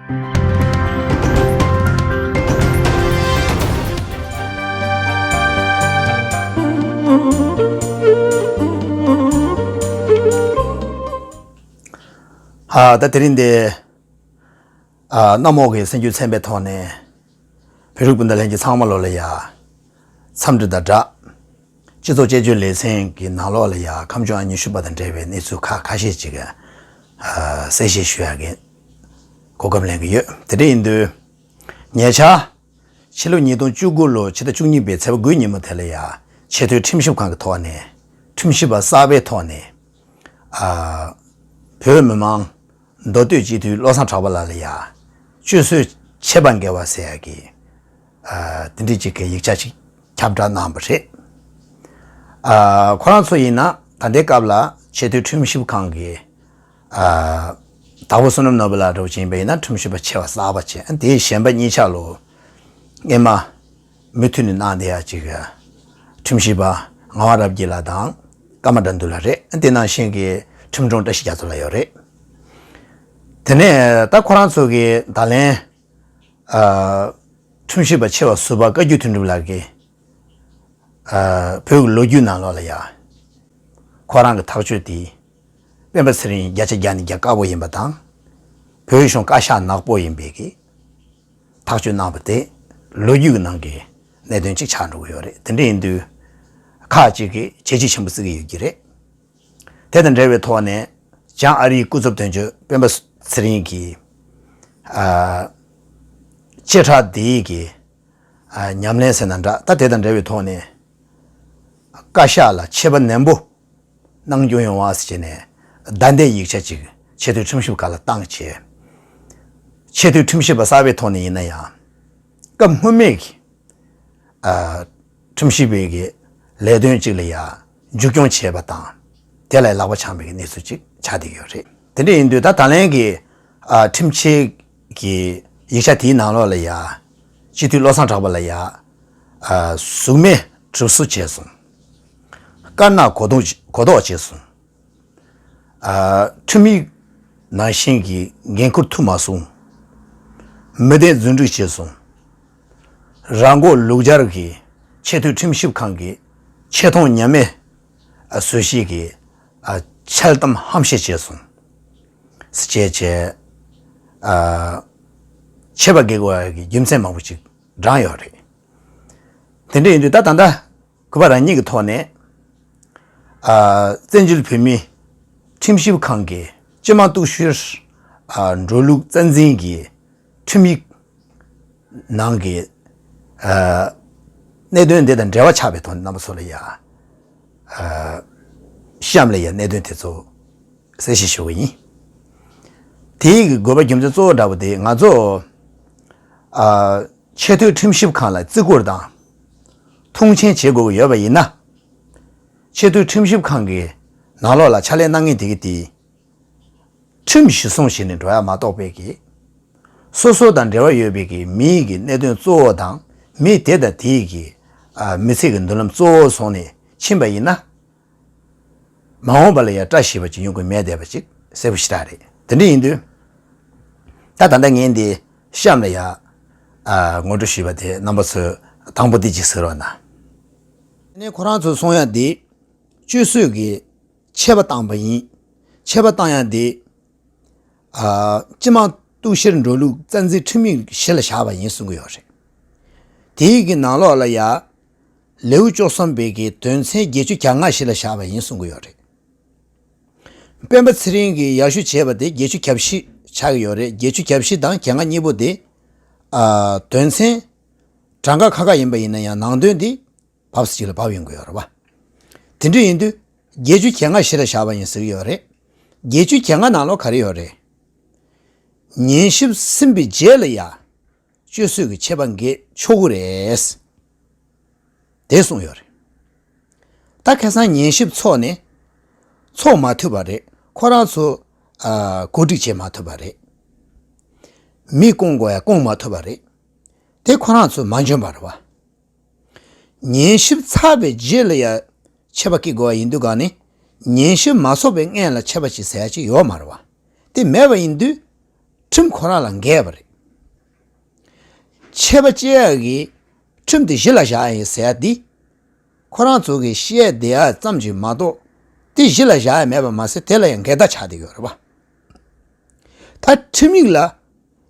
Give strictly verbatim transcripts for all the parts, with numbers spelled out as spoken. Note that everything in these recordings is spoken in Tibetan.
ཨ། ད་དེ་རིང་འདི། ཨ། གནམ་འོག་གི་སེམས་རྒྱུད་ཚན་པའི་ཐོག་ནས་བོད་རིགས་སྤུན་ཟླ་ལྷན་རྒྱས་ཚང་མ་ལོ་ལ་ཡ། འཚམས་འདྲི་དང་སྦྲགས། སྤྱི་ཚོགས་དཔྱད་བརྗོད་ལེ་ཚན་གྱི་ནང་ལོགས་ལ་ཡ་ཁ་མཆུ་ཨང་ཉི་ཤུ་པ་དང་འབྲེལ་བའི་གནས་ཚུལ་ཁག་ཁ་ཤས་ཅིག་ཨ། གསལ་བཤད་ཞུ་ཡ་གི་གོ་སྐབས་ལེན་གྱི་ཡོད། དེ་འདྲ་ཡིན་དུས། ཉེ་ཆར། ཕྱི་ལོ་ཉིས་སྟོང་བཅུ་དགུ་ལོ་ཕྱི་ཟླ་བཅུ་གཉིས་པའི་ཚེས་པ་དགུའི་ཉིན་མོ་དེ་ལ་ཡ། ཆེས་མཐོའི་ཁྲིམས་ཞིབ་ཁང་གི་ཐོག་ནས། ཁྲིམས་ཞིབ་པ་གསར་པའི་ཐོག་ནས། ཨ། བོད་མི་མང་མདོ་སྟོད་སྤྱི་འཐུས་བློ་བཟང་གྲགས་པ་ལགས་ལ་ཡ། གཅོད་གསོད་ཆད་པ་འགེལ་བ་ཟེར་ཡ་གི། ཨ། དེ་འདྲའི་ཅིག་གི་ཡིག་ཆ་ཅིག་ཁྱབ་བསྒྲགས་གནང་བ་རེད། ཨ། ཁོ་རང་ཚོ་ཡིན་ན་ད་ལྟའི་སྐབས་ལ་ཆེས་མཐོའི་ཁྲིམས་ཞིབ་ཁང་གི། ཨ། དྭགས་པོ་བསོད་ནམས་ནོར་བུ་ལགས་འདྲ་བོ་ཅིག་ཡིན་པ་ཡིན་ན་ཁྲིམས་ཞིབ་པ་ཆེ་བ་གསར་པ་བྱས། དེའི་གཞན་པ་གཉིས་ཆ་ལོ། སྔས་མ། མུ་མཐུད་ནས་གནང་བསྡད་ཡ་ཅིག་ཁྲིམས་ཞིབ་པ་ངག་དབང་རབ་རྒྱས་ལགས་དང་ཀརྨ་དགྲ་འདུལ་ལགས་རེད། དེ་ནང་བཞིན་གྱི་ཁྲིམས་དྲུང་བཀྲ་ཤིས་རྒྱ་མཚོ་ལགས་ཡོད་རེད། དེ་ནས་ད་ཁོ་རང་ཚོ་གི་ད་ལན། ཨ། ཁྲིམས་ཞིབ་པ་ཆེ་བ་ཟུར་པ་བཀའ་བརྒྱུད་དོན་གྲུབ་ལགས་ཀྱིས། ཨ། བོད་ཀྱི་ལོ་རྒྱུས་ནང་ལོགས་ལ་ཡ། ཁོ་རང་གི་ཐག་གཅོད་དེ། སྤེན་པ་ཚེ་རིང་བརྒྱ་ཆ་བརྒྱ་ནས་རྒྱག་དཀའ་པོ་ཡིན་པ་དང་། བོད་གཞུང་བཀའ་ཤག་ནག་པོ་ཡིན་པའི་གི། ཐག་གཅོད་གནང་བ་དེ་ལོ་རྒྱུས་ཀྱི་ནང་གི་གནད་དོན་གཅིག་ཆགས་འགྲོ་གི་ཡོད་རེད། དེ་འདྲ་ཡིན་དུས་ཁག་ཅིག་གིས་བྱས་རྗེས་ཆེན་པོ་བརྩི་གི་ཡོད་ཀྱི་རེད། དེ་དང་འབྲེལ་བའི་ཐོག་ནས་བྱང་ཨ་རིའི་སྐུ་ཚབ་དོན་གཅོད་སྤེན་པ་ཚེ་རིང་གིས། ཨ། བཅད་ཁྲ་འདིའི་གི། ཨ། ཉམས་ལེན་ཟེར་ན་འདྲ། ད་དེ་དང་འབྲེལ་བའི་ཐོག་ནས་བཀའ་ཤག་ལ་ཆད་པ་ནན་པོ་གནང་རྒྱུ་ཡོང་བ་ཟེར་བྱས་ནས་བརྡ་འདེད་ཡིག་ཆ་ཅིག་ཆེས་མཐོའི་ཁྲིམས་ཞིབ་ཁང་ལ་བཏང་བྱས། ཆེས་མཐོའི་ཁྲིམས་ཞིབ་པ་གསར་པའི་ཐོག་ནས་ཡིན་ན་ཡང་། སྐབས་སྔོན་མའི་གི། ཨ། ཁྲིམས་ཞིབ་པའི་གི་ལས་དོན་གཅིག་ལ་ཡ་མཇུག་སྐྱོང་བྱས་པ་དང་། དེ་ལ་ལག་པ་འཆང་བའི་གི་གནས་ཚུལ་ཅིག་ཆགས་བསྡད་ཡོད་རེད། དེ་འདྲ་ཡིན་དུས་ད་ད་ལན་གྱི། ཨ། ཁྲིམས་ཆད་ཀྱི་ཡིག་ཆ་དེའི་ནང་ལོགས་ལ་ཡ། སྤྱི་འཐུས་བློ་བཟང་གྲགས་པ་ལ་ཡ། ཨ། གཟུགས་མེད་གྲིབ་བསུ་བྱས་སོང་། དཀར་ནག་གོ་ལྡོག་གོ་ལྡོག་བྱས་སོང་། ཨ། ཁྲིམས་ཡིག་ནང་བཞིན་གྱི་འགན་འཁུར་ཐུབ་མ་སོང་། མི་སྡེ་རྫུན་སྒྲིག་བྱས་སོང་། རང་མགོ་ལུག་སྦྱར་གྱི་ཆེས་མཐོའི་ཁྲིམས་ཞིབ་ཁང་གི་ཆེ་མཐོང་མཉམ་མེད་བཟོ་བྱེད་ཀྱི། ཨ། འཆལ་གཏམ་ཧམ་བཤད་བྱས་སོང་། ཟེར་བྱས་བྱས། ཨ། ཆད་པ་འགེལ་དགོས་ཡ་གི་རྒྱུ་མཚན་མང་པོ་ཅིག་བགྲངས་ཡོད་རེད། དེ་འདྲ་ཡིན་དུས་ད་ད་ལྟ་གུས་པ་རང་ཉིད་ཀྱི་ཐོག་ནས། ཨ། བཙན་བྱོལ་བོད་མིའི་ཁྲིམས་ཞིབ་ཁང་གི་སྤྱི་དམངས་གཏུག་བཤེར། ཨ། འགྲོ་ལུགས་རྩ་འཛིན་གྱི་ཁྲིམས་ཡིག་ནང་གི། ཨ། གནད་དོན་འདི་དང་འབྲེལ་བ་ཆགས་པའི་ཐོག་ནས་རྣམ་པ་ཚོ་ལ་ཡ། ཨ། གཤམ་ལ་ཡ་གནད་དོན་དེ་ཚོ་གསལ་བཤད་ཞུ་གི་ཡིན། དེའི་གི་དགོས་པ་རྒྱུ་མཚན་གཙོ་བོ་འདྲ་པོ་དེ་ང་ཚོ། ཨ། ཆེས་མཐོའི་ཁྲིམས་ཞིབ་ཁང་ལ་བརྩི་བཀུར་དང་མཐོང་ཆེན་བྱེད་དགོས་ཀྱི་ཡོད་པ་ཡིན་ན། ཆེས་མཐོའི་ཁྲིམས་ཞིབ་ཁང་གི་ནང་ལོགས་ལ་ཕྱག་ལས་གནང་མཁན་དེ་གི་དེ། ཁྲིམས་གཞི་བཟུང་བྱས་ནས་འགྲོ་ཡ་མ་གཏོགས་པའི་གི། སོ་སོ་དང་འབྲེལ་བ་ཡོད་པའི་གི་མིའི་གི་གནད་དོན་གཙོ་བོ་དང་མི་དེ་དང་དེའི་གི། ཨ། མི་ཚེ་གི་མདུན་ལམ་གཙོ་བོ་བཟུང་ནས་ཕྱིན་པ་ཡིན་ན། མ་འོངས་པ་ལ་ཡ་བཀྲ་ཤིས་པ་ཅིག་ཡོང་གི་མེད་བསྡད་པ་ཅིག་གསལ་པོ་ཞེ་དྲག་རེད། དེ་འདྲ་ཡིན་དུས། ད་ད་ལྟ་ངས་འདི་གཤམ་ལ་ཡ། ཨ། ངོ་སྤྲོད་ཞུས་པ་དེ་རྣམ་པ་ཚོས་དང་པོ་འདི་ཅིག་གཟིགས་རོགས་གནང་། དེ་ནས་ཁོ་རང་ཚོས་གསུང་ཡ་འདི། གཅོད་གསོད་ཀྱི་ཆད་པ་བཏང་པ་ཡིན། ཆད་པ་བཏང་ཡ་འདི། ཨ། སྤྱི་དམངས་གཏུག་བཤེར་འགྲོ་ལུགས་རྩ་འཛིན་ཁྲིམས་ཡིག་གཞི་ལ་བཞག་པ་ཡིན་གསུང་གི་ཡོད་རེད། དེའི་གི་ནང་ལོགས་ལ་ཡ། ལེའུ་བཅུ་གསུམ་པའི་གི་དོན་ཚན་བརྒྱད་ཅུ་གྱ་ལྔ་གཞི་ལ་བཞག་པ་ཡིན་གསུང་གི་ཡོད་རེད། སྤེན་པ་ཚེ་རིང་གིས་ཡར་ཞུ་བྱས་པ་དེ་བརྒྱད་ཅུ་གྱ་བཞི་ཆགས་ཀྱི་ཡོད་རེད། བརྒྱད་ཅུ་གྱ་བཞི་དང་གྱ་ལྔ་གཉིས་པོ་དེ། ཨ། དོན་ཚན་གྲངས་ཀ་ཁ་ཁ་ཡིན་པ་ཡིན་ན་ཡང་ནང་དོན་དེ་བབས་ས་ཅིག་ལ་བབས་ཡོང་གི་ཡོད་རེད་པ། དེ་འདྲ་ཡིན་དུས་བརྒྱད་ཅུ་གྱ་ལྔ་གཞི་ལ་བཞག་པ་ཡིན་ཟེར་གྱི་ཡོད་རེད། བརྒྱད་ཅུ་གྱ་ལྔ་ནང་ལོགས་ག་རེ་ཡོད་རེད། ཉན་ཞིབ་ཟིན་པའི་རྗེས་ལ་ཡ། གཅོད་གསོད་ཀྱི་ཆད་པ་འགེལ་ཆོག་གི་རེད། དེ་གསུངས་ཡོད་རེད། ད་ཁ་སང་ཉན་ཞིབ་ཚོགས་ནས་ཚོགས་མ་ཐུབ་པ་རེད། ཁོ་རང་ཚོ། ཨ། གོ་སྒྲིག་བྱེད་མ་ཐུབ་པ་རེད། མི་བསྐོང་དགོས་ཡ་བསྐོང་མ་ཐུབ་པ་རེད། དེ་ཁོ་རང་ཚོ་མ་འཇོན་པ་རེད་བ། ཉན་ཞིབ་ཚར་བའི་རྗེས་ལ་ཡ་ཆད་པ་བཀལ་དགོས་པ་ཡིན་དུས་ག་ནི། ཉན་ཞིབ་མ་ཚོགས་པའི་སྔོན་ལ་ཆད་པ་ཅིག་ཟེར་ཡ་ཅིག་ཡོད་མ་རེད་བ། དེ་མེད་པ་ཡིན་དུས། ཁྲིམས་ཁོ་རང་ལ་འགལ་བ་རེད། ཆད་པ་གཅད་ཡག་གི་ཁྲིམས་དེ་གཞི་ལ་བཞག་ཡིན་ཟེར་ཡ་འདི། ཁོ་རང་ཚོ་གི་བཤད་བསྡད་ཡ་ཙམ་ཞིག་མ་གཏོགས། དེ་གཞི་ལ་བཞག་ཡ་མེད་པ་མ་ཟད། དེ་ལ་ཡང་འགལ་ཟླ་ཆགས་བསྡད་ཡོད་རེད་པ། ད་ཁྲིམས་ཡིག་ལ་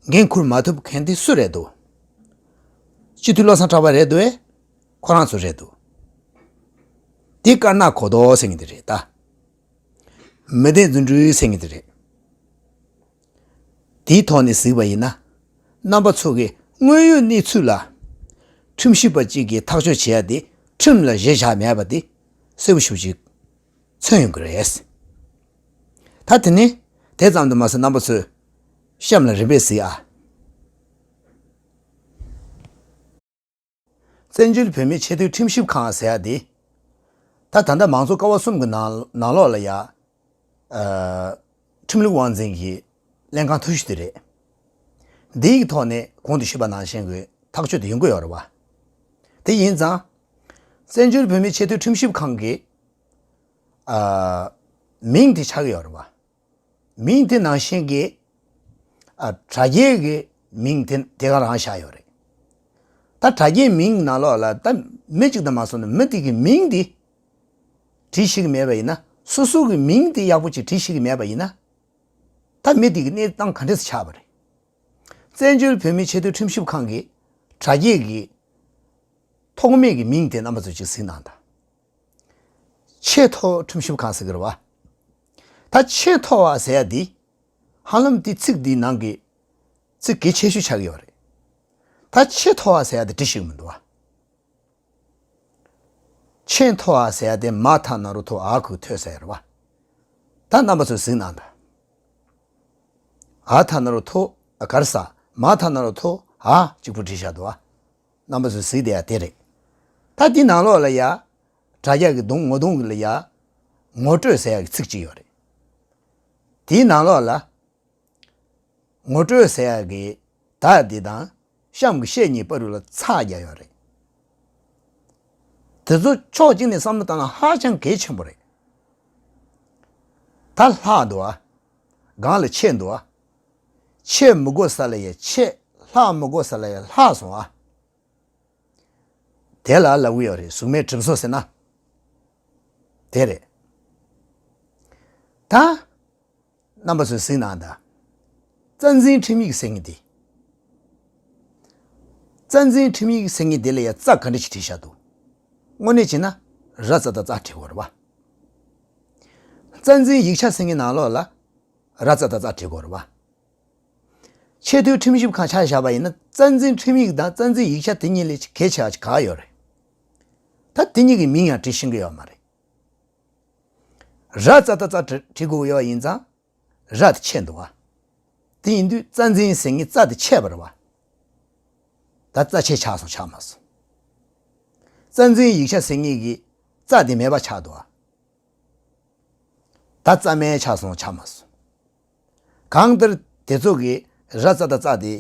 འགན་འཁུར་མ་ཐུབ་མཁན་དེ་སུ་རེད་འདུག་སྤྱི་འཐུས་བློ་བཟང་གྲགས་པ་རེད་འདུག་ཨེ། ཁོ་རང་ཚོ་རེད་འདུག་དེ་དཀར་ནག་གོ་ལྡོག་ཟེར་མཁན་དེ་རེད་ད། མི་སྡེ་འཛིན་གྲྭ་ཟེར་མཁན་དེ་རེད། དེའི་ཐོག་ནས་གཟིགས་པ་ཡིན་ན། རྣམ་པ་ཚོ་གི་དངོས་ཡོད་གནས་ཚུལ་ལ། ཁྲིམས་ཞིབ་པ་གཅིག་གིས་ཐག་གཅོད་བྱེད་ཡ་དེ་ཁྲིམས་ལ་གཞི་བཞག་མེད་པ་དེ་གསལ་པོ་ཞེ་པོ་ཅིག་མཚོན་ཡོང་གི་རེད། ད་དེ་ནི་དེ་ཙམ་དུ་མ་ཟད། རྣམ་པ་ཚོས་གཤམ་ལ་རིམ་པས་གཟིགས་ཨ། བཙན་བྱོལ་བོད་མིའི་ཆེས་མཐོའི་ཁྲིམས་ཞིབ་ཁང་ཟེར་ཡ་དེ། ད་ད་ལྟ་མང་གཙོ་ཀ་བ་གསུམ་གྱི་ནང་ནང་ལོགས་ལ་ཡ། ཨ། ཁྲིམས་ལུགས་དབང་འཛིན་གྱི་ལྷན་ཁང་མཐོ་ཤོས་དེ་རེད། འདིའི་ཐོག་ནས་གོང་དུ་ཞུས་པ་ནང་བཞིན་གྱི་ཐག་གཅོད་དེ་ཡོང་གི་ཡོད་རེད་བ། དེ་ཡིན་ཙང་། བཙན་བྱོལ་བོད་མིའི་ཆེས་མཐོའི་ཁྲིམས་ཞིབ་ཁང་གི། ཨ། མིང་དེ་ཆགས་ཀྱི་ཡོད་རེད་བ། མིང་དེ་ནང་བཞིན་གྱི། ཨ། དྲ་རྒྱའི་གི་མིང་དེ་དེ་ག་རང་བཞག་ཡོད་རེད། ད་དྲ་རྒྱའི་མིང་ནང་ལོགས་ལ་ད་མི་གཅིག་དང་མ་སོང་ན་མི་དེ་གི་མིང་དེ་བྲིས་ཤེས་ཀྱི་མེད་པ་ཡིན་ན། སོ་སོ་གི་མིང་དེ་ཡག་པོ་ཅིག་བྲིས་ཤེས་ཀྱི་མེད་པ་ཡིན་ན། ད་མི་དེ་གི་གནས་སྟངས་ག་འདྲས་སུ་ཆགས་པ་རེད། བཙན་བྱོལ་བོད་མིའི་ཆེས་མཐོའི་ཁྲིམས་ཞིབ་ཁང་གི་དྲ་རྒྱའི་གི་ཐོགས་མེད་ཀྱི་མིང་དེ་རྣམ་པ་ཚོས་ཅིག་གཟིགས་གནང་དང་། ཆེས་མཐོ་ཁྲིམས་ཞིབ་ཁང་ཟེར་གི་རེད་བ། ད་ཆེས་མཐོ་བ་ཟེར་ཡ་འདི། ཧ་ལམ་འདི་ཚིག་འདིའི་ནང་གི་ཚིག་གལ་ཆེ་ཤོས་ཆགས་ཀྱི་ཡོད་རེད། ད་ཆེས་མཐོ་བ་ཟེར་ཡ་འདི་འབྲི་ཤེས་ཀྱི་མི་འདུག་བ། ཆེས་མཐོ་བ་ཟེར་ཡ་དེ་མ་ཐ་ན་རོ་མཐོ་འ་གུ་མཐོ་ཟེར་ཡ་རེད་བ། ད་རྣམ་པ་ཚོས་གཟིགས་གནང་དང་། འ་ཐ་ན་རོ་མཐོ། ག་རེ་ཟ། མ་ཐ་ན་རོ་མཐོ་འ་གཅིག་པུ་བྲིས་བཞག་འདུག་བ། རྣམ་པ་ཚོས་གཟིགས་བསྡད་ཡ་དེ་རེད། ད་འདི་ནང་ལོགས་ལ་ཡ། དྲ་རྒྱ་གི་གདོང་ངོ་གདོང་གི་ལ་ཡ། ངོ་སྤྲོད་ཟེར་ཡ་གི་ཚིག་གཅིག་ཡོད་རེད། དེའི་ནང་ལོགས་ལ། ངོ་སྤྲོད་ཟེར་ཡ་གི་ད་འདི་དང་གཤམ་གྱི་ཤད་གཉིས་བར་རུ་ལ་ཚེག་བརྒྱབ་ཡོད་རེད། དེ་ཚོ་ཕྱོགས་གཅིག་ནས་བསམ་བློ་བཏང་ན་ཧ་ཅང་གལ་ཆེན་པོ་རེད། ད་ལྷག་འདུག་ཨ། སྒང་ལ་ཆད་འདུག་ཨ། ཆད་མི་དགོས་ས་ལ་ཡ་ཆད། ལྷག་མི་དགོས་ས་ལ་ཡ་ལྷག་སོང་ཨ། དེ་ལ་ལབ་གི་ཡོད་རེད། གཟུགས་མེད་གྲིབ་བཟོ་ཟེར་ན། དེ་རེད། ད། རྣམ་པ་ཚོས་གཟིགས་གནང་དང་། རྩ་འཛིན་ཁྲིམས་ཡིག་ཟེར་མཁན་དེ། རྩ་འཛིན་ཁྲིམས་ཡིག་ཟེར་མཁན་དེ་ལ་ཡ་རྩ་ག་འདྲ་ཞིག་བྲིས་བཞག་འདུག་དངོས་གནས་བྱས་ན་ར་ཙ་ད་ཙ་བྲིས་དགོས་རེད་བ། རྩ་འཛིན་ཡིག་ཆ་ཟེར་མཁན་ནང་ལོགས་ལ་ར་ཙ་ད་ཙ་བྲིས་དགོས་རེད་བ། ཆེས་མཐོའི་ཁྲིམས་ཞིབ་ཁང་ཆ་བཞག་པ་ཡིན་ན། རྩ་འཛིན་ཁྲིམས་ཡིག་དང་རྩ་འཛིན་ཡིག་ཆ་དེ་གཉིས་ལས་གལ་ཆེ་བ་ཞིག་ག་ཡོད་རེད། ད་དེ་གཉིས་ཀྱི་མིང་ཡང་བྲིས་ཤེས་ཀྱི་ཡོད་མ་རེད། ར་ཙ་ད་ཙ་བྲི་བྲི་དགོས་ཡོད་ཡིན་ཙང་། ར་དེ་ཆད་འདུག་བ། དེ་ཡིན་དུས་རྩ་འཛིན་ཟེར་མཁན་རྩ་དེ་ཆད་པ་རེད་བ། ད་རྩ་ཆད་ཆགས་སོང་ཆགས་མ་སོང་། རྩ་འཛིན་ཡིག་ཆ་ཟེར་མཁན་གྱི་རྩ་དེ་མེད་པ་ཆགས་འདུག་བ། ད་རྩ་མེད་ཆགས་སོང་ཆགས་མ་སོང་། གང་ལྟར་དེ་ཚོ་གིས་ར་ཙ་ད་ཙ་དེ་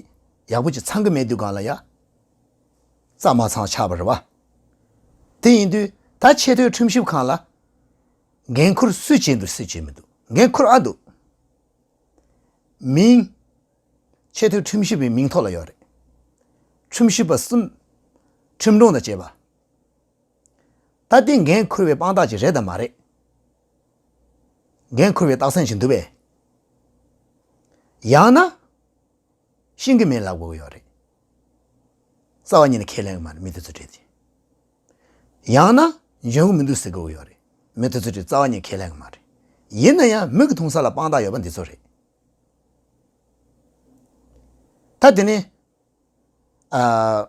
ཡག་པོ་ཅིག་ཚང་གི་མེད་དུས་སྒང་ལ་ཡ། རྩ་མ་ཚང་ཆགས་པ་རེད་བ། དེ་ཡིན་དུས་ད་ཆེས་མཐོའི་ཁྲིམས་ཞིབ་ཁང་ལ་འགན་འཁུར་སུས་བྱས་འདུག་སུས་བྱས་མི་འདུག་འགན་འཁུར་ཨ་འདུག་མིང་། ཆེས་མཐོའི་ཁྲིམས་ཞིབ་པའི་མིང་ཐོག་ལ་ཡོད་རེད། ཁྲིམས་ཞིབ་པ་གསུམ། ཁྲིམས་དྲུང་དང་བཅས་པ། ད་ལྟའི་འགན་འཁུར་བའི་དཔང་རྟགས་ཅིག་རེད་དམ་མ་རེད། འགན་འཁུར་བའི་རྟགས་མཚན་ཅིག་འདུག་པས། ཡང་ན། ཤེས་ཀྱི་མེད་ལབ་དགོས་ཀྱི་ཡོད་རེད། རྩ་བ་ཉིད་ནས་ཁས་ལེན་གྱི་མ་རེད། མི་དེ་ཚོ་བྲིས་ཏེ། ཡང་ན་འཇོན་གྱི་མི་འདུག་ཟེར་དགོས་ཀྱི་ཡོད་རེད། མི་དེ་ཚོ་བྲིས་རྩ་བ་ཉིད་ནས་ཁས་ལེན་གྱི་མ་རེད། ཡིན་ན་ཡང་མིག་གིས་མཐོང་ས་ལ་དཔང་རྟགས་ཡོད་པ་འདི་ཚོ་རེད། ད་དེ་ནས། ཨ།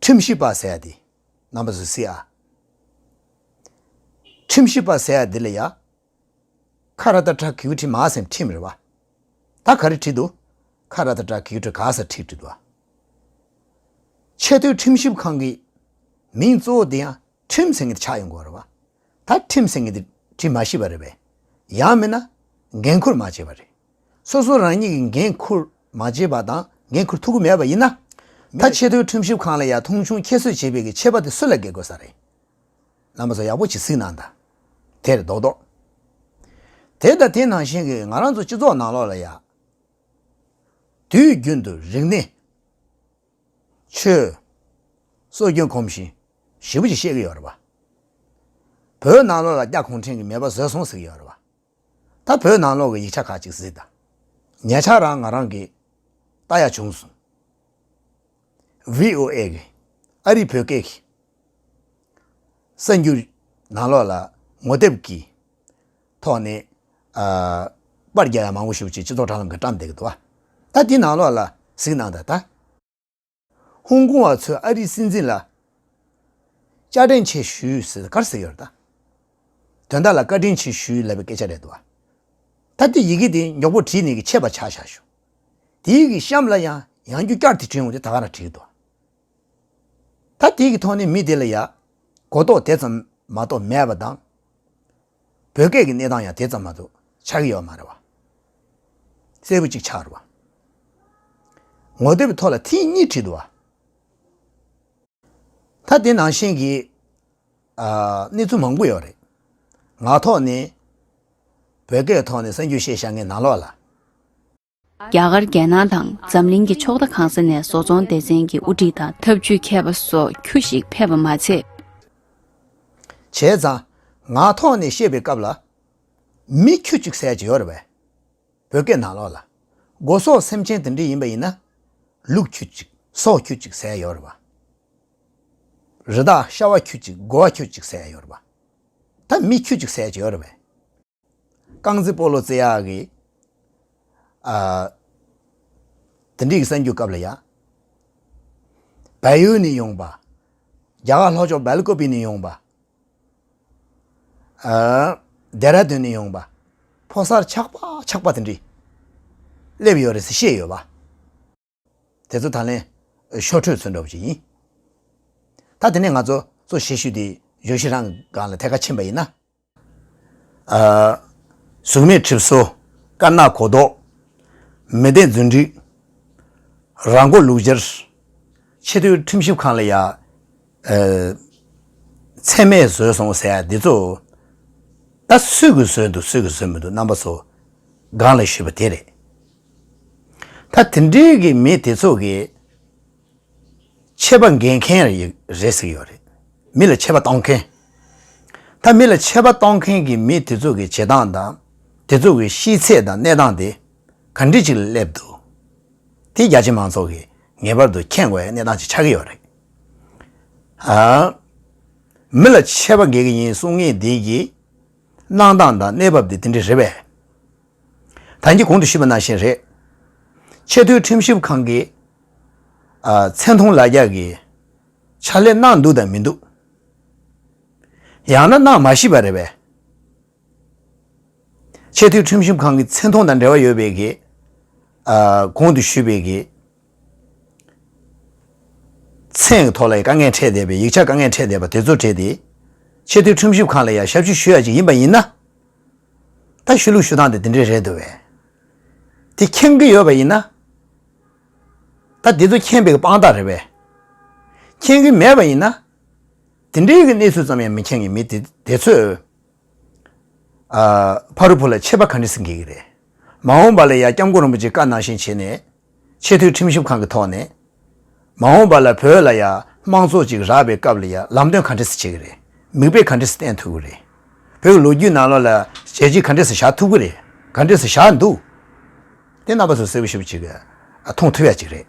ཁྲིམས་ཞིབ་པ་ཟེར་ཡ་དེ། རྣམ་པ་ཚོས་གཟིགས་ཨ། ཁྲིམས་ཞིབ་པ་ཟེར་ཡ་དེ་ལ་ཡ། ཁ་ར་བཏགས་ཁྲ་གི་གུ་ཁྲི་མ་ཟེར་ཁྲིམས་རེད་བ། ད་ག་རེ་བྲིས་འདུག་ཁ་ར་བཏགས་ཁྲ་གི་གུ་ཁྲི་ག་ས་ཁྲི་བྲིས་འདུག་བ། ཆེས་མཐོའི་ཁྲིམས་ཞིབ་ཁང་གི་མིང་གཙོ་བོ་དེ་ཡང་ཁྲིམས་ཟེར་མཁན་དེ་ཆགས་ཡོང་གི་ཡོད་རེད་བ། ད་ཁྲིམས་ཟེར་མཁན་དེ་བྲིས་མ་ཤེས་པ་རེད་པས། ཡང་མིན་ན་འགན་འཁུར་མ་བྱས་པ་རེད། སོ་སོ་རང་ཉིད་ཀྱིས་འགན་འཁུར་མ་བྱས་པ་དང་འགན་འཁུར་ཐུབ་ཀྱི་མེད་པ་ཡིན་ན། ད་ཆེས་མཐོའི་ཁྲིམས་ཞིབ་ཁང་ལ་ཡ་མཐོང་ཆུང་ཁྱད་གསོད་བྱེད་པའི་གི་ཆད་པ་དེ་སུ་ལ་འགེལ་དགོས་ས་རེད། རྣམ་པ་ཚོ་ཡག་པོ་ཅིག་གཟིགས་གནང་དང་། དེ་རེད་རྡོག་རྡོག་དེ་དང་དེ་ནང་བཞིན་གྱི་ང་རང་ཚོ་སྤྱི་ཚོགས་ནང་ལོགས་ལ་ཡ། དུས་རྒྱུན་དུ་རིག་གནས། ཆོས། སྲོལ་རྒྱུན་གོམས་གཤིས་ཞེ་པོ་ཅིག་བཤད་ཀྱི་ཡོད་རེད་པ། བོད་ནང་ལོགས་ལ་རྒྱ་གུང་ཁྲན་གྱིས་མེད་པ་བཟོས་སོང་ཟེར་གྱི་ཡོད་རེད་པ། ད་བོད་ནང་ལོགས་ཀྱི་ཡིག་ཆ་ཁག་ཅིག་གཟིགས་དང་། ཉེ་ཆར་རང་ང་རང་གིས་ལྟ་ཡ་བྱུང་སོང་། ཝི་ཨོ་ཨེ་གི་ཨ་རིའི་བོད་སྐད་ཀྱི་གསར་འགྱུར་ནང་ལོགས་ལ་ངོ་དེབ་ཀྱི་ཐོག་ནས་ཨ། པར་རྒྱག་ཡ་མང་པོ་ཞིག་ཅིག་སྤྱི་ཚོགས་དྲ་ལམ་གྱི་བཀྲམ་བསྡད་ཀྱི་འདུག་བ། ད་དེ་ནང་ལོགས་ལ་གཟིགས་གནང་དང་ད། ཧོང་ཀོང་བ་ཚོས་ཨ་རིའི་སྲིད་འཛིན་ལ་བཅའ་དྲིན་ཆེ་ཞུ་ཟེར་ག་རེ་ཟེར་གྱི་ཡོད་རེད་ད། དོན་དག་ལ་བཀའ་དྲིན་ཆེ་ཞུ་ལབ་པའི་སྐད་ཆ་རེད་འདུག་བ། ད་དེ་ཡི་གེ་དེ་མགྱོགས་པོ་བྲིས་ནས་ཀྱི་ཆད་པ་ཆགས་བཞག་ཞུ། དེའི་གི་གཤམ་ལ་ཡང་ཡང་རྒྱུ་བསྐྱར་དེ་བྲིས་འོང་དེ་ད་ག་རང་བྲིས་ཀྱི་འདུག་བ། ད་དེའི་གི་ཐོག་ནས་མི་དེ་ལ་ཡ་གོ་རྟོགས་དེ་ཙམ་མ་གཏོགས་མེད་པ་དང་། བོད་སྐད་ཀྱི་གནས་སྟངས་ཡང་དེ་ཙམ་མ་གཏོགས་ཆགས་ཀྱི་ཡོད་མ་རེད་བ། གསལ་པོ་གཅིག་ཆགས་རེད་བ། ངོ་དེབ་ཐོག་ལ་ཐེངས་གཉིས་བྲིས་འདུག་བ། ད་དེ་ནང་བཞིན་གྱི་ཨ། གནས་ཚུལ་མང་པོ་ཡོད་རེད། ངག་ཐོག་ནས་བོད་སྐད་ཐོག་ནས་གསར་འགྱུར་བཤད་བཞག་མཁན་ནང་ལོགས་ལ། རྒྱ་གར་རྒྱལ་ནང་དང་འཛམ་གླིང་གི་ཕྱོགས་མཐའ་གང་ས་ནས་བཟོ་ཚོང་སྡེ་ཚན་གྱི་དབུ་ཁྲིད་དང་འཐབ་ཇུས་མཁས་པ་སོགས་ཁྱུ་ཞིག་ཕེབས་པ་མ་ཚད། བྱས་ཙང་ངག་ཐོག་ནས་བཤད་པའི་སྐབས་ལ་མི་ཁྱུ་གཅིག་ཟེར་གྱི་ཡོད་རེད་པས། བོད་སྐད་ནང་ལོགས་ལ་སྒོ་ཟོག་སེམས་ཅན་དེ་འདྲ་ཡིན་པ་ཡིན་ན་ལུག་ཁྱུ་གཅིག་སོག་ཁྱུ་གཅིག་ཟེར་ཡོད་རེད་པ། རི་དྭགས་ཤ་བ་ཁྱུ་གཅིག་སྒོ་བ་ཁྱུ་གཅིག་ཟེར་ཡོད་རེད་པ། ད་མི་ཁྱུ་གཅིག་ཟེར་གྱི་ཡོད་རེད་པས། རྐང་རྩེད་སྤོ་ལོ་རྩེ་ཡག་གི་ཨ། དེ་འདྲའི་གི་གསར་འགྱུར་སྐབས་ལ་ཡ། བལ་ཡུལ་ནས་ཡོང་པ། རྒྱ་གར་ལྷོ་ཕྱོགས་སྦེལ་ཀོབ་ནས་ཡོང་པ། ཨ། ལྡེ་ར་ལྡུན་ནས་ཡོང་པ། ཕོ་གསར་ཆགས་པ་ཆགས་པ་དེ་འདྲའི་སླེབས་ཡོད་རེད་ཟེར་བཤད་ཡོད་པ། དེ་ཚོ་ད་ལན་ཤོ་འཕྲོས་ཚུལ་འདྲ་པོ་ཅིག་ཡིན། ད་དེ་ནས་ང་ཚོ་གཙོ་བཤད་ཤུལ་དེ་བརྗོད་གཞི་རང་སྒང་ལ་ཐད་ཀར་ཕྱིན་པ་ཡིན་ན། ཨ། གཟུགས་མེད་གྲིབ་སོ། དཀར་ནག་གོ་ལྡོག་མི་བདེ་རྫུ་འཕྲུལ། རང་མགོ་ལུག་སྦྱར། ཆེས་མཐོའི་ཁྲིམས་ཞིབ་ཁང་ལ་ཡ། ཨ། མཚན་སྨད་བཟོས་སོང་ཟེར་ཡ་འདི་ཚོ། ད་སུས་གི་བཟོས་འདུག་སུས་གི་བཟོས་མི་འདུག་རྣམ་པ་ཚོ་སྒང་ལ་ཞུས་པ་དེ་རེད། ད་དེ་འདྲའི་གི་མི་དེ་ཚོ་གི་ཆད་པ་འགེལ་མཁན་རེད་ཟེར་གྱི་ཡོད་རེད། མི་ལ་ཆད་པ་གཏོང་མཁན། ད་མི་ལ་ཆད་པ་གཏོང་མཁན་གྱི་མི་དེ་ཚོ་གི་བྱེད་སྟངས་དང་། དེ་ཚོ་གི་ཤེས་ཚད་དང་གནས་སྟངས་དེ་ག་འདྲ་ཅིག་ལ་སླེབས་འདུག་དེ་རྒྱ་ཆེ་མང་ཚོགས་ཀྱིས་ངེས་པར་དུ་མཁྱེན་དགོས་ཡ་གནས་སྟངས་ཅིག་ཆགས་ཀྱི་ཡོད་རེད། ཨ། མི་ལ་ཆད་པ་འགེལ་གྱི་ཡིན་གསུང་མཁན་དེ་གི་གནང་སྟངས་དང་གནས་བབ་དེ་དེ་འདྲ་རེད་པས། ད་གིན་གོང་དུ་ཞུས་པ་ནང་བཞིན་རེད། ཆེས་མཐོའི་ཁྲིམས་ཞིབ་ཁང་གིས་ཨ། མཚན་མཐོང་ལ་རྒྱ་གི་ཕྱག་ལས་གནང་འདུག་དང་མི་འདུག་ཡང་ན་གནང་མ་ཤེས་པ་རེད་པས། ཆེས་མཐོའི་ཁྲིམས་ཞིབ་ཁང་གི་མཚན་མཐོང་དང་འབྲེལ་བ་ཡོད་པའི་གི་ཨ། གོང་དུ་ཞུས་པའི་གི་མཚན་གྱི་ཐོག་ལ་དཀའ་ངལ་འཕྲད་བསྡད་པའི་ཡིག་ཆ་དཀའ་ངལ་འཕྲད་བསྡད་པ་དེ་ཚོ་བྲིས་ཏེ་ཆེས་མཐོའི་ཁྲིམས་ཞིབ་ཁང་ལ་ཡང་ཞབས་ཕྱི་ཞུ་ཡ་ཅིག་ཡིན་པ་ཡིན་ན། ད་ཞུ་ལུགས་ཞུ་སྟངས་དེ་དེ་འདྲས་རེད་འདུག་བས། དེ་མཁྱེན་གྱི་ཡོད་པ་ཡིན་ན། ད་དེ་ཚོ་མཁྱེན་པའི་དཔང་རྟགས་རེད་པས། མཁྱེན་གྱི་མེད་པ་ཡིན་ན། དེ་འདྲའི་གི་གནས་ཚུལ་ཙམ་ཡང་མི་མཁྱེན་གྱི་མི་དེ་དེ་ཚོས། ཨ། ཕ་རུ་བུ་ལ་ཆད་པ་ག་འདྲ་སེ་འགེལ་གྱི་རེད། མ་འོངས་པ་ལ་ཡ་སྐྱབས་མགོན་རིན་པོ་ཆེ་བཀའ་ནང་བཞིན་བྱས་ནས། ཆེས་མཐོའི་ཁྲིམས་ཞིབ་ཁང་གི་ཐོག་ནས། མ་འོངས་པ་ལ་བོད་ལ་ཡ་དམངས་གཙོ་ཅིག་རག་པའི་སྐབས་ལ་ཡ་ལམ་སྟོན་ག་འདྲ་སེ་བྱེད་ཀྱི་རེད། མིག་དཔེ་ག་འདྲ་སེ་བསྟན་ཐུབ་ཀྱི་རེད། བོད་ཀྱི་ལོ་རྒྱུས་ནང་ལོགས་ལ་བྱས་རྗེས་ག་འདྲ་སེ་བཞག་ཐུབ་ཀྱི་རེད། ག་འདྲ་སེ་བཞག་འདུག་དེ་རྣམ་པ་ཚོ་གསལ་པོ་ཞེ་པོ་ཅིག་མཐོང་ཐུབ་ཡ་ཅིག་རེད།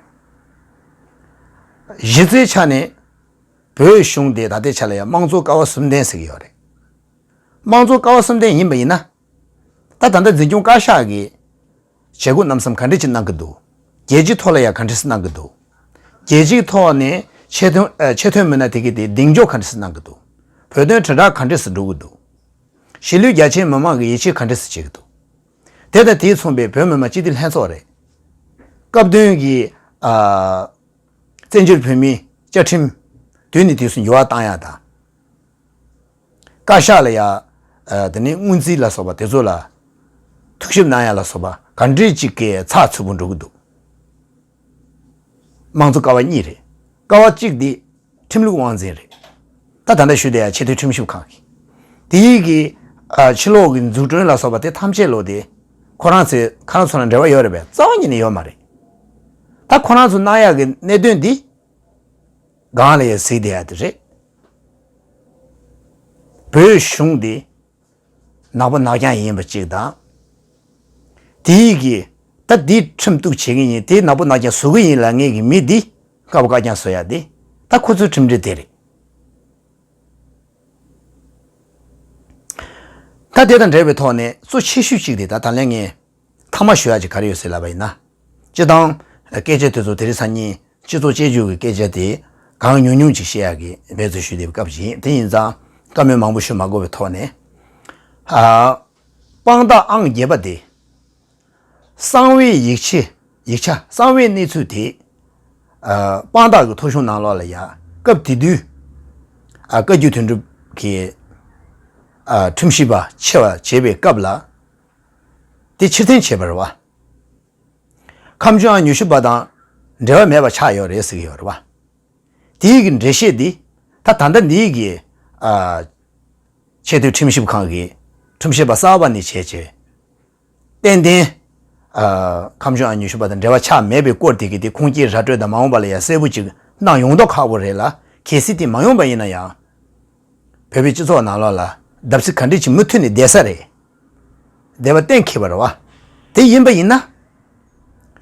གཞི་རྩའི་ཆ་ནས་བོད་གཞུང་དེ་ད་ལྟའི་ཆ་ལ་ཡ་དམངས་གཙོ་ཀ་བ་གསུམ་ལྡན་ཟེར་གྱི་ཡོད་རེད། དམངས་གཙོ་ཀ་བ་གསུམ་ལྡན་ཡིན་པ་ཡིན་ན། ད་ད་ལྟ་འཛིན་སྐྱོང་བཀའ་ཤག་གིས་བྱེད་སྒོ་རྣམ་གསུམ་ག་འདྲ་ཅིག་གནང་གི་འདུག་རྒྱལ་སྤྱིའི་ཐོག་ལ་ཡང་ག་འདྲ་ཞིག་གནང་གི་འདུག་རྒྱལ་སྤྱིའི་ཐོག་ནས་ཆེས་མཐོའི་ཨ། ཆེས་མཐོའི་མི་སྣ་དེ་གས་དེ་གདེང་འཇོག་ག་འདྲ་ཞིག་གནང་གི་འདུག་བོད་དོན་དྲིལ་བསྒྲགས་ག་འདྲ་ཞིག་འགྲོ་གི་འདུག་གཞིས་ལུས་རྒྱ་ཆེའི་མི་མང་གིས་ཡིད་ཆེས་ག་འདྲ་ཞིག་བྱེད་ཀྱི་འདུག་དེ་དང་དེས་མཚོན་པའི་བོད་མི་མང་སྤྱི་འཐུས་ལྷན་ཚོགས་རེད། སྐབས་བསྟུན་གྱི་ཨ། བཙན་བྱོལ་བོད་མིའི་བཅའ་ཁྲིམས་དུས་ནས་དུས་སུ་འགྱུར་བ་བཏང་ཡ་དང་། བཀའ་ཤག་ལ་ཡ། ཨ། དེ་ནས་སྔོན་རྩིས་ལ་སོགས་པ་དེ་ཚོ་ལ་ཐུགས་ཞིབ་གནང་ཡ་ལ་སོགས་པ་ག་འདྲས་ཅིག་གི་ཚགས་ཚུད་པོ་འགྲོ་གི་འདུག་དམངས་གཙོ་ཀ་བ་གཉིས་རེད། ཀ་བ་གཅིག་འདི་ཁྲིམས་ལུགས་དབང་འཛིན་རེད། ད་ད་ལྟ་ཞུས་དེ་ཡ་ཆེས་མཐོའི་ཁྲིམས་ཞིབ་ཁང་གི། དེ་ཡིག་གི་ ཨ་ཕྱི་ལོགས་ཀྱི་འཛུགས་སྐྲུན་ལ་སོགས་པ་དེ་ཐམས་ཅད་ལོ་དེ་ཁོ་རང་ཚོས་ཁོ་རང་ཚོ་ལ་འབྲེལ་བ་ཡོད་རེད་པས། རྩ་བ་ཉིད་ནས་ཡོད་མ་རེད། ད་ཁོ་རང་ཚོ་གནང་ཡག་གི་གནད་དོན་འདི་སྒང་ལ་ཡ་གཟིགས་བསྡད་ཡ་དེ་རེད། བོད་གཞུང་འདི་ནག་པོ་ནག་རྐྱང་ཡིན་པ་གཅིག་དང་། དེའི་གི་ད་འདི་ཁྲིམས་གཏུག་བྱེད་ཀྱི་ཡིན། དེ་ནག་པོ་ནག་རྐྱང་བཟོ་གི་ཡིན་ལབ་མཁན་གྱི་མི་འདི་དཀར་པོ་དཀར་རྐྱང་བཟོ་ཡ་དེ་ད་ཁོ་ཚོའི་ཁྲིམས་སྒྲིག་དེ་རེད། ད་དེ་དང་འབྲེལ་བའི་ཐོག་ནས་གཙོ་ཆེ་ཤོས་གཅིག་དེ་ད་ད་ལན་ངས་མཐའ་མ་ཞུ་ཡ་ཅིག་ག་རེ་ཡོད་ཟེར་ལབ་པ་ཡིན་ན། སྤྱི་བཏང་སྐད་ཆ་དེ་ཚོ་དེ་རིང་སང་ཉིན་སྤྱི་ཚོགས་དཔྱད་བརྗོད་ཀྱི་སྐད་ཆ་དེ་གང་ཉུང་ཉུང་ཅིག་བཤད་ཡ་གི་འབད་བརྩོན་ཞུ་བསྡད་པའི་སྐབས་ཤིག་ཡིན། དེ་ཡིན་ཙང་བཀའ་མོལ་མང་པོ་ཞུ་མ་དགོས་པའི་ཐོག་ནས། ཨ། དཔང་རྟགས་ཨང་བརྒྱད་པ་དེ། གསང་བའི་ཡིག་ཆ། ཡིག་ཆ། གསང་བའི་གནས་ཚུལ་དེ། ཨ། དཔང་རྟགས་ཀྱི་ཐོ་གཞུང་ནང་ལོགས་ལ་ཡ། སྐབས་དེ་དུས། ཨ། བཀའ་བརྒྱུད་དོན་གྲུབ་ཀྱི། ཨ། ཁྲིམས་ཞིབ་པ་ཆེ་བ་བྱེད་པའི་སྐབས་ལ། དེ་ཕྱིར་འཐེན་བྱས་པ་རེད་བ། ཁམས་ཆུང་ཨ་ཉི་ཤུ་པ་དང་འབྲེལ་བ་མེད་པ་ཆགས་ཡོད་རེད་ཟེར་གྱི་ཡོད་རེད་བ། དེའི་གི་འགྲེལ་བཤད་འདི། ད་ད་ལྟ་འདིའི་གི། ཨ། ཆེས་མཐོའི་ཁྲིམས་ཞིབ་ཁང་གི་ཁྲིམས་ཞིབ་པ་གསར་པ་ནས་བྱས་བྱས། ཏན་ཏན། ཨ། ཁམས་ཆུང་ཨ་ཉི་ཤུ་པ་དང་འབྲེལ་བ་ཆགས་མེད་པའི་སྐོར་དེ་གི་དེ་ཁུངས་སྐྱེལ་ར་སྤྲོད་དང་མ་འོངས་པ་ལ་ཡང་གསལ་པོ་ཅིག་གནང་ཡོང་མདོག་ཁ་པོ་རེད་ལ། གལ་སྲིད་དེ་མ་ཡོང་པ་ཡིན་ན་ཡང་། བོད་པའི་སྤྱི་ཚོགས་ནང་ལོགས་ལ་བརྡབ་གསིག་ག་འདྲ་ཅིག་མུ་མཐུད་ནས་བསྡད་ས་རེད། བསྡད་པ་གཏན་འཁེལ་བ་རེད་བ། དེ་ཡིན་པ་ཡིན་ན།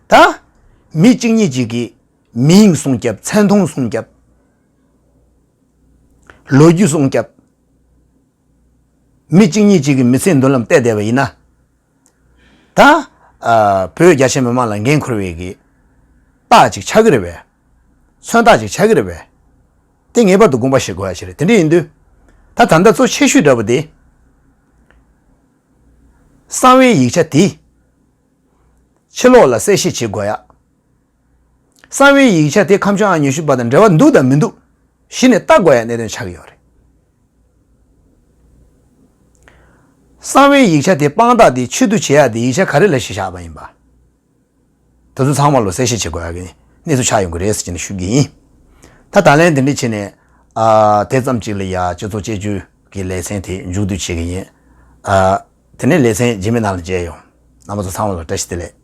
ད། མི་གཅིག་གཉིས་ཅིག་གིས་མིང་སྲུང་སྐྱབས། མཚན་མཐོང་སྲུང་སྐྱབས། ལོ་རྒྱུས་སྲུང་སྐྱབས། མི་གཅིག་གཉིས་ཅིག་གི་མི་ཚེའི་མདུན་ལམ་བལྟས་བསྡད་པ་ཡིན་ན། ད། ཨ། བོད་རྒྱ་ཆེ་མི་མང་ལ་འགན་འཁུར་བའི་གི་རྟགས་ཅིག་ཆགས་ཀྱི་རེད་པས། མཚོན་རྟགས་ཅིག་ཆགས་ཀྱི་རེད་པས། དེ་ངེས་པར་དུ་དགོངས་པ་བཞེས་དགོས་ཡ་ཞིག་རེད། དེ་འདྲ་ཡིན་དུས། ད་ད་ལྟ་གཙོ་ཆེ་ཤོས་འདྲ་པོ་དེ། གསང་བའི་ཡིག་ཆ་དེ། ཕྱི་ལོགས་ལ་གསལ་བཤད་བྱེད་དགོས་ཡ། གསང་བའི་ཡིག་ཆ་དེ་ཁམས་ཆུང་ཨ་ཉི་ཤུ་པ་དང་འབྲེལ་བ་འདུག་དང་མི་འདུག་གཞི་ནས་བལྟ་དགོས་ཡ་གནད་དོན་ཆགས་ཀྱི་ཡོད་རེད། གསང་བའི་ཡིག་ཆ་དེ་དཔང་རྟགས་དེ་ཆེད་དུ་བྱེད་ཡ་དེ་ཡིག་ཆ་ག་རེ་ལ་གཞི་བཞག་པ་ཡིན་པ། དེ་ཚོ་ཚང་མ་ལ་གསལ་བཤད་བྱེད་དགོས་ཡ་གི་གནས་ཚུལ་ཆགས་ཡོང་གི་རེད་ཟེར་གྱི་ནས་ཞུ་གི་ཡིན། ད་ད་ལན་དེ་འདྲ་བྱས་ནས། ཨ། དེ་ཙམ་གཅིག་ལ་ཡ་སྤྱི་ཚོགས་དཔྱད་བརྗོད་ཀྱི་ལེ་ཚན་དེ་མཇུག་བསྡུ་བྱེད་ཀྱི་ཡིན། ཨ། དེ་ནས་ལེ་ཚན་རྗེས་མའི་ནང་ལ་མཇལ་ཡོང་། རྣམ་པ་ཚོ་ཚང་མ་ལ་བཀྲ་ཤིས་བདེ་ལེགས།